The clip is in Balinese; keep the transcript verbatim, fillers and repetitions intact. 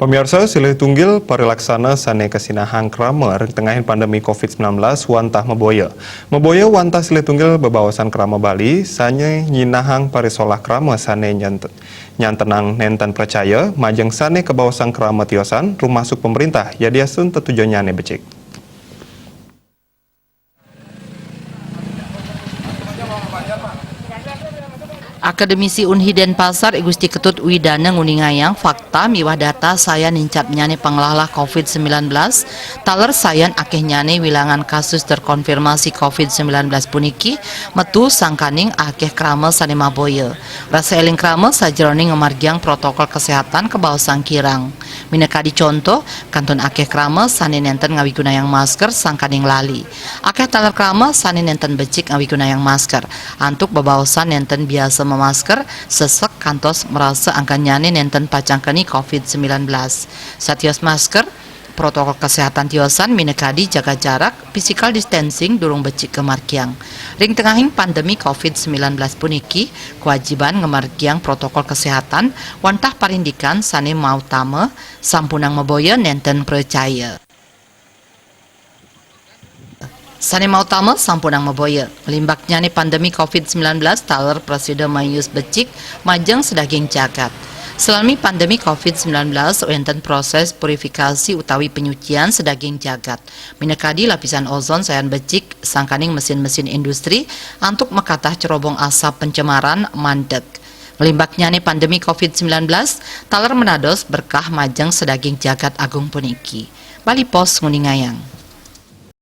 Pamiarsa, silih tunggil parilaksana sane kasinahang krama ring tengahing pandemi covid sembilan belas wantah maboya. Maboya wantah silih tunggil bebaosan krama Bali sane nyinahang parisolah krama sane nyant-, nyantenang nenten pracaya, majeng sane kabaosang krama tiosan, rumasuk pemerintah, yadiastun tetujonnyane becik. Akademisi Unhi Denpasar, I Gusti Ketut Widana, nguningayang fakta miwah data sayan nincapnyane panglahlah covid sembilan belas, taler sayan akehnyane wilangan kasus terkonfirmasi covid sembilan belas puniki metu sangkaning akeh krama sane maboya. Rasa eling krama sajeroning ngamargiang protokol kesehatan kabaosang kirang. Minakadi conto, kantun akeh krama sane nenten ngawigunayang masker sangkaning lali. Akeh taler krama sane nenten becik ngawigunayang masker, antuk bebaosan nenten biasa mamasker, sesek kantos marasa anggennyane nenten pacang keni covid sembilan belas. Satios masker, protokol kesehatan tiosan minakadi jaga jarak, physical distancing durung becik kamargiang. Ring tengahing pandemi covid sembilan belas puniki, kewajiban ngamargiang protokol kesehatan wantah parindikan sane mautama, sampunang maboya nenten pracaya. Sane mautama sampunang maboya. Nglimbaknyane pandemi covid sembilan belas taler prasida mayus becik majeng sadaging jagat. Salami pandemi covid sembilan belas wenten proses purifikasi utawi penyucian sadaging jagat. Minakadi lapisan ozon sayan becik sangkaning mesin-mesin industri antuk makatah cerobong asap pencemaran mandeg. Nglimbaknyane pandemi covid sembilan belas taler menados berkah majeng sadaging jagat agung puniki. Bali Post nguningayang.